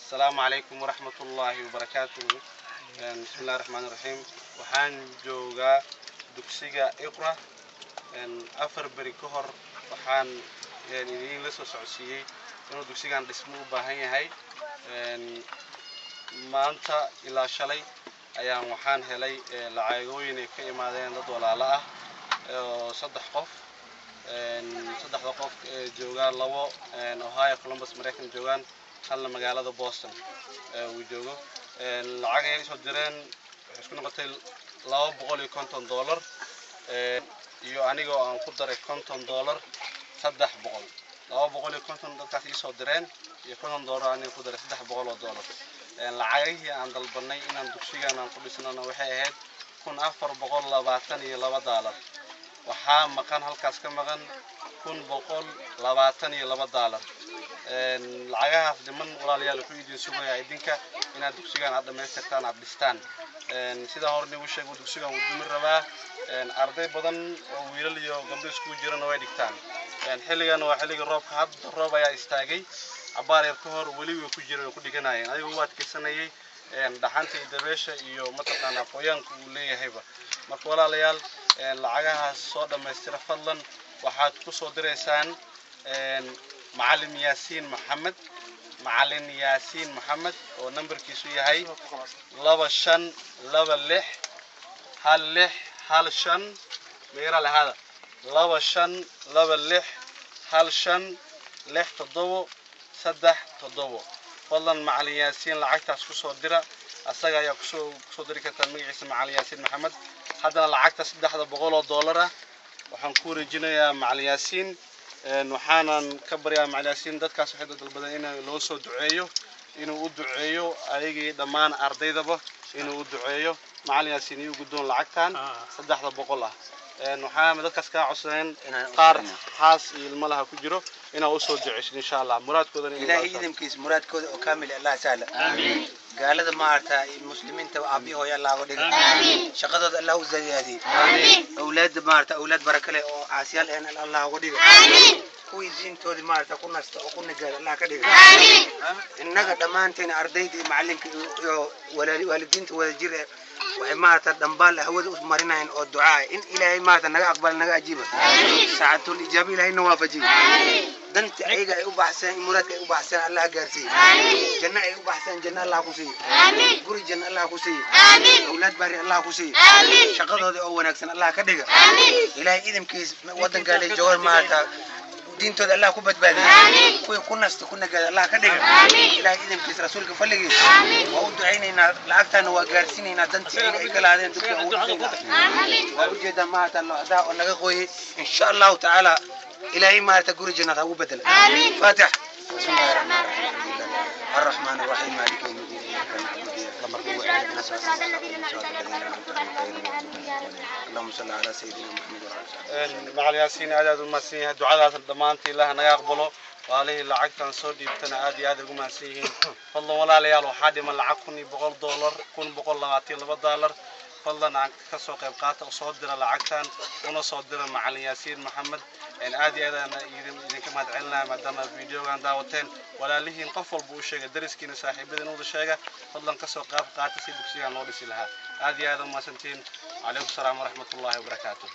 Asalaamu calaykum waraxmat ullaahi wabarakaatuhu. Bismi illahi raxmaan raxiim. Waxaan joogaa dugsiga Iqra. 4 beri ka hor waxaan idiin la soo socodsiiyey inuu dugsigan dhismo u baahan yahay. Maanta ilaa shalay ayaan waxaan helay lacagooyin ay ka imaadeen dad walaalo ah oo saddex qof. Saddexda qof ee joogaan, labo Ohio, Columbus, Maraykan joogaan, halna magaalada Boston uu joogo. Lacag ay soo direen waxay isku noqotay $250 iyo anigoo aan ku daray $50, 300. 250 dadkaas iisoo direen iyo $50 aniga ku daray, $300. Lacagihii aan dalbanay inaan dugsigan aan ku dhisnana waxay ahayd $1,422. Waxaa maqan, halkaas ka maqan, $1,122. Lacagahaas dhiman, walaalayaal, wuxuu idin sugayaa idinka inaad dugsigan aad dhammaystirtaan, aad dhistaan. Sida hore nigu sheego, dugsigan wuu dumi rabaa. Arday badan oo wiilal iyo gabdho iskugu jirana way dhigtaan. Xilligan waa xilliga roobka. Hadda roob ayaa istaagay cabaar yar ka hor, weli way ku jireen, way ku dhiganayeen. Adiga u adkaysanayay dhaxanta iyo dabeesha iyo mataqaanaa qoyaanka uu leeyahayba. Marka walaalayaal, lacagahaas soo dhammaystira fadlan. Waxaad ku soo diraysaan Macalin Yaasiin Maxamed, Macalin Yaasiin Maxamed, oo nambarkiisu yahay 25261615. Meera lahaada: 2526156737. Fadlan Macalin Yaasiin lacagtaas kusoo dira. Asaga ayaa kusoo diri kartaa, magaciisa Macalin Yaasiin Maxamed. Haddana lacagta $300 ah waxaan ku wareejinayaa Macalin Yaasiin. Waxaanan ka baryaa Macalin Yaasiin dadkaas waxay dalbadeen in loo soo duceeyo, inuu u duceeyo ayagii dhammaan ardaydaba inuu u duceeyo. Macalin Yaasiin, iyo guddoon lacagtan 300 ah. Waxaa dadkaas kaa codsadeen, qaar xaas iyo ilmo laha ku jiro, inaa usoo duceysid insha Allah muraadkoodana inuu Ilaahay idamkiis muraadkooda oo kaamil Allah sahla. Gaalada maarata muslimiinta aabihi hooyo Allah uga dhiga, shaqadooda Allah u zayaadiye, awlaadda maarata awlaad baraka leh oo caasiyaal ahna Allah uga dhiga, kuwii diintoodii maarata ku nasta oo ku nagaada Allah ka dhiga. Innaga dhammaanteen ardaydii, macalinka iyo waalidiinta wada jir eh waxay maarata dhambaal hawada u marinayaan oo ducaa in Ilaahay maarata naga aqbala, naga ajiiba, saacatul ijaaba Ilaahay na waafajiyo. Danta ayaga ay u baxseen, muraadka ay u baxseen Allah gaarsiiyo. Janno ay u baxseen janno Allah ku siiyo, guri janno Allah ku siiyo, awlaad baari Allah ku siiyo, shaqadooda oo wanaagsan Allah ka dhiga. Ilaahay idinkiis wadanka lay joogaan maarata diintooda Allah ku badbaadiyo, kuwii ku nasta ku nagaada Allah ka dhiga. Ilaahay idinkiis, rasuulka falligiis waa u ducaynaynaa, lacagtaana waa gaarsiinaynaa dantii ayaga ay ka lahaadeen dadka ugu dhisaynaa. Waa ujeedaa maarata locdaa oo naga qooyay. Insha Allahu tacaala Ilaahay maarata guri jannaad ha ugu bedela. Faatix. بسم الله الرحمن الرحيم. الرحمن الرحيم، مالك يوم الدين، إياك نعبد وإياك نستعين، اهدنا الصراط المستقيم، صراط الذين أنعمت عليهم غير المغضوب عليهم. اللهم صل على سيدنا محمد وعلى آله. Macalin Yaasiin aad aad u mahadsan yahay. Ducadaas dhammaantii Ilaah naga aqbalo. Walaalihii lacagtan soo dhiibtana aad iyo aad ugu mahadsan yihiin. Fadlan walaalayaal, waxaa dhiman lacag $1,100, $1,122. Fadlan aan kasoo qayb qaata oo soo dira lacagtan, una soo dira Macalin Yaasiin Maxamed. Aad iyo aad aan idinka mahad celinaya maadaama videogan daawateen. Walaalihiin qof walba u sheega, dariskiina, saaxiibadiina wada sheega. Fadlan kasoo qayb qaata si dugsigan loo dhisi lahaa. Aad iyo aad u mahadsantihiin. Calaykum salaam waraxmat ullahi wabarakaatu.